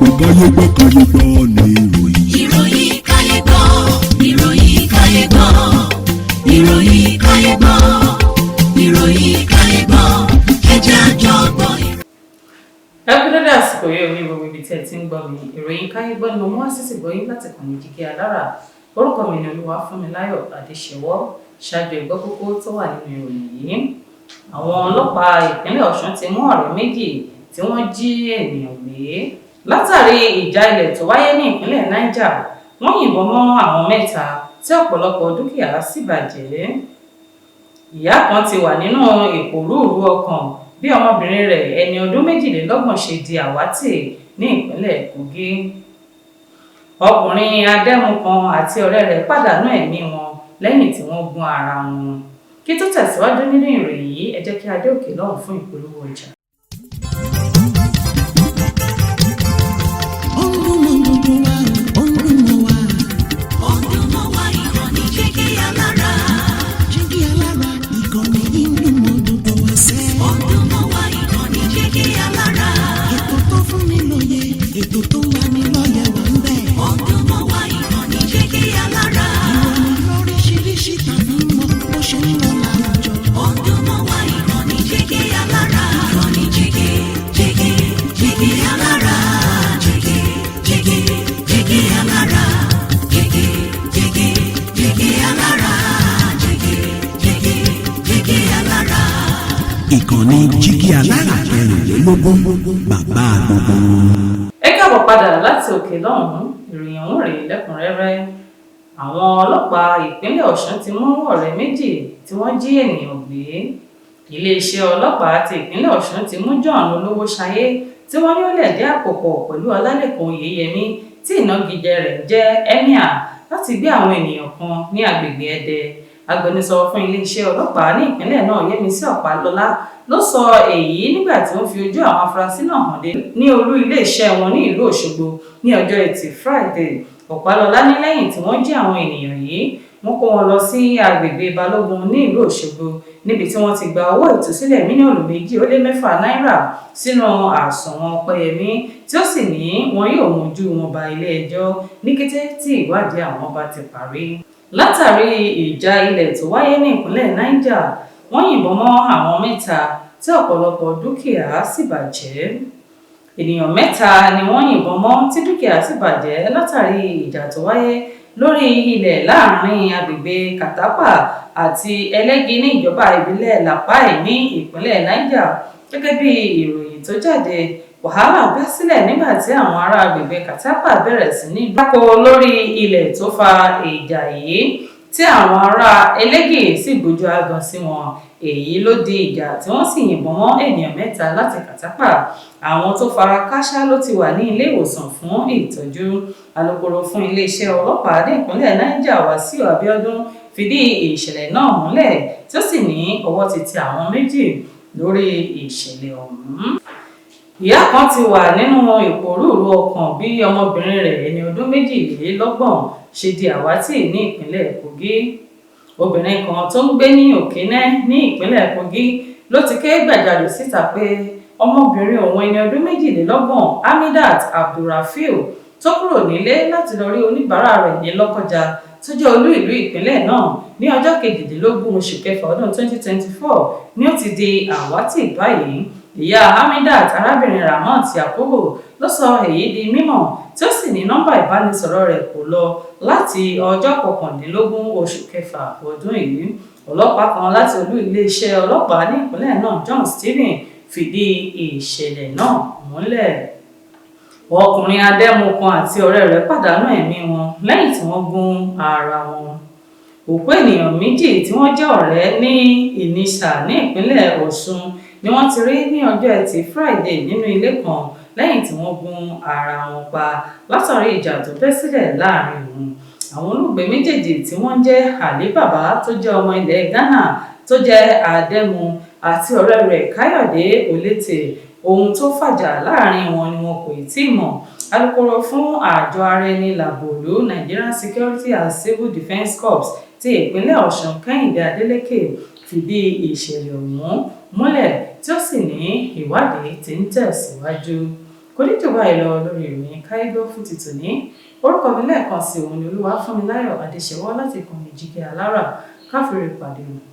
Káyé gbọ́, káyé gbọ́ ní ìròyìn. Ìròyìn káyé gbọ́, ìròyìn káyé gbọ́, ìròyìn káyé gbọ́, ìròyìn káyé gbọ́, ẹ jẹ́ a jọ gbọ́. Ẹ kú dédé àsìkò yìí ní gbogbo ibi tí ẹ ti ń gbọ́ mi. Ìròyìn káyé gbọ́ ni mo mú wá sí ìgbọ́ yín láti kàn ní Jígí Alára. Orúkọ mi ni Olúwafúnmiláyọ̀ Adéṣẹwọ́. Ṣáájú, ìgbọ́ kókó tó wà nínú ìròyìn yìí. Àwọn ọlọ́pàá ìpínlẹ̀ Ọ̀ṣun ti mú ọ̀rẹ́ méjì tí wọ́n jí ènìyàn gbé. Látàrí ìjà ilẹ̀ tó wáyé ní ìpínlẹ̀ Niger, wọ́n yìnbọn mọ́ àwọn mẹ́ta tí ọ̀pọ̀lọpọ̀ dúkìá sì bàjẹ́. Ìyá kan ti wà nínú ìpòrúurú ọkàn bí ọmọbìnrin rẹ̀ ẹni ọdún 22 ṣe di àwátì ní ìpínlẹ̀ Kogi. Ọkùnrin adẹ́mu kan àti ọ̀rẹ́ rẹ̀ pàdánù ẹ̀mí wọn lẹ́yìn tí wọ́n gún ara wọn. Kí tó tẹ̀síwájú nínú ìròyìn yìí, ẹ jẹ́ kí a dé òkè lọ́hùn fún ìpolówó ọjà. Ó ń dún mọ́ gbogbo wa, ó ń dún mọ́ wa. Ó ń dún mọ́ wa, ìkànnì Jígí Alára. Jígí Alára, ìkànnì yìí ń dún mọ́ gbogbo wa sẹ́. Ó ń dún mọ́ wa, ìkànnì Jígí Alára. Ètò tó fún ni lóye, ètò tó ń lani lọ́yẹ̀ wà ń bẹ̀. Ó ń dún mọ́ wa, ìkànnì Jígí Alára. Ìròyìn lóríṣiríṣi tàbí mọ́ bó ṣe ń lọ láwùjọ. Ó ń dún mọ́ wa, ìkànnì Jígí Alára. Ìkànnì Jígí, Jígí, Jígí Alára. Jígí, Jígí, Jígí Alára. Jígí, Jígí, Jígí Alára. Jígí, Jígí, Jígí Alára. Ìkànnì Jígí Alára 24, bàbá gbogbo wọn. Ẹ káàbọ̀ padà láti òkè lọ́hùn-ún. Ìròyìn ọ̀hún rèé lẹ́kùnrẹ́rẹ́. Àwọn ọlọ́pàá ìpínlẹ̀ Ọ̀ṣun ti mú ọ̀rẹ́ méjì tí wọ́n jí ènìyàn gbé. Iléeṣẹ́ ọlọ́pàá ti ìpínlẹ̀ Ọ̀ṣun ti mú John Olówóṣayé tí wọ́n ní ó lẹ̀dí àpò pọ̀ pẹ̀lú Ọlálẹ́kan Oyèyẹmí tí ìnagijẹ rẹ̀ ń jẹ́ Emir láti gbé àwọn ènìyàn kan ní agbègbè Ẹdẹ. Agbẹnusọ fún iléeṣẹ́ ọlọ́pàá ní ìpínlẹ̀ náà, Yẹmisí Ọ̀pálọ́lá, ló sọ èyí nígbà tí ó ń fi ojú àwọn afurasí náà hàn dé ní olú iléeṣẹ́ wọn ní ìlú Òṣogbo ní ọjọ́ Ẹtì Friday. Ọ̀pálọ́lá ní lẹ́yìn tí wọ́n jí àwọn ènìyàn yìí, wọ́n kó wọn lọ sí agbègbè Balógun ní ìlú Òṣogbo níbi tí wọ́n ti gba owó ìtúsílẹ̀ mílíọ̀nù 2.6 náírà sínú àsùnwọ̀n Ọpẹ́yẹmí, tí ó sì ní wọn yóò mójú wọn ba ilé-ẹjọ́ ní kété tí ìwádìí àwọn bá ti parí. Látàrí ìjà ilẹ̀ tó wáyé ní ìpínlẹ̀ Niger, wọ́n yìnbọn mọ́ àwọn mẹ́ta tí ọ̀pọ̀lọpọ̀ dúkìá sì bàjẹ́. Ènìyàn mẹ́ta ni wọ́n yìnbọn mọ́ tí dúkìá sì bàjẹ́ látàrí ìjà tó wáyé lórí ilẹ̀ láàrin agbègbè Katapa àti Ẹlẹ́gì ní ìjọba ìbílẹ̀ Lapai ní ìpínlẹ̀ Niger. Gẹ́gẹ́ bí ìròyìn tó jáde, wàhálà bẹ́ sílẹ̀ nígbà tí àwọn ará agbègbè Katapa bẹ̀rẹ̀ sí ní dáko lórí ilẹ̀ tó fa ìjà yìí, tí àwọn ará Ẹlẹ́gì sì gbójú agan sí wọn. Èyí ló di ìjà tí wọ́n sì yìnbọn mọ́ ènìyàn mẹ́ta láti Katapa. Àwọn tó fara kááṣá ló ti wà ní ilé ìwòsàn fún ìtọ́jú. Alūkkóró fún iléeṣẹ́ ọlọ́pàá ní ìpínlẹ̀ Niger, Wàsíù Abiodun, fìdí ìṣẹ̀lẹ̀ náà múlẹ̀, tí ó sì ní ọwọ́ ti tẹ àwọn méjì lórí ìṣẹ̀lẹ̀ ọ̀hún. Ìyá kan ti wà nínú ìpòrúurú ọkàn bí ọmọbìnrin rẹ̀ ẹni ọdún 22 ṣe di àwátì ní ìpínlẹ̀ Kogi. Obìnrin kan tó ń gbé ní Òkínẹ́ ní ìpínlẹ̀ Kogi ló ti ké gbàjarè síta pé ọmọbìnrin òun ẹni ọdún 22, Hamidat Abdulrafiu, tó kúrò nílé láti lọ rí oníbàárà rẹ̀ ní Lọ́kọ́jà tó jẹ́ olú ìlú ìpínlẹ̀ náà ní ọjọ́ 18 oṣù kẹfà ọdún 2024 ni ó ti di àwátì báyìí. Ìyá Hamidat, arábìnrin Ramot Yakubu, ló sọ èyí di mímọ̀, tí ó sì ní nọ́mbà ìbánisọ̀rọ̀ rẹ̀ kò lọ láti ọjọ́ 19 oṣù kẹfà ọdún yìí. Ọlọ́pàá kan láti olú iléeṣẹ́ ọlọ́pàá ní ìpínlẹ̀ náà, John Stephen, fìdí ìṣẹ̀lẹ̀ náà múlẹ̀. Ọkùnrin adẹ́mu kan àti ọ̀rẹ́ rẹ̀ pàdánù ẹ̀mí wọn lẹ́yìn tí wọ́n gún ara wọn. Òkú ènìyàn méjì tí wọ́n jẹ́ ọ̀rẹ́ ní Ìníṣà ní ìpínlẹ̀ Ọ̀ṣun ni wọ́n ti rí ní ọjọ́ Ẹtì Friday nínú ilé kan lẹ́yìn tí wọ́n gún ara wọn pa látàrí ìjà tó bẹ́ sílẹ̀ láàrin wọn. Àwọn olóògbé méjèèjì tí wọ́n jẹ́ Ali Baba tó jẹ́ ọmọ ilẹ̀ Ghana tó jẹ́ adẹ́mu àti ọ̀rẹ́ rẹ̀ Káyọ̀dé Olétè. Ohun tó fàjà láàrin wọn ni wọn kò tí ì mọ̀. Alūkkóró fún àjọ ara ẹni làbòlú Nigerian Security and Civil Defence Corps ti ìpínlẹ̀ Ọ̀ṣun, Kẹ́hìndé Adélèké, fìdí ìṣẹ̀lẹ̀ ọ̀hún múlẹ̀, tí ó sì ní ìwádìí tí ń tẹ̀síwájú. Kò ní jù báyìí lọ lórí ìròyìn Káyégbọ́ fún ti tòní. Orúkọ mi lẹ́ẹ̀kan sí òun ni Olúwafúnmiláyọ̀ Adéṣẹwọ́ láti ìkànnì Jígí Alára. Káfíńrè pàdé o.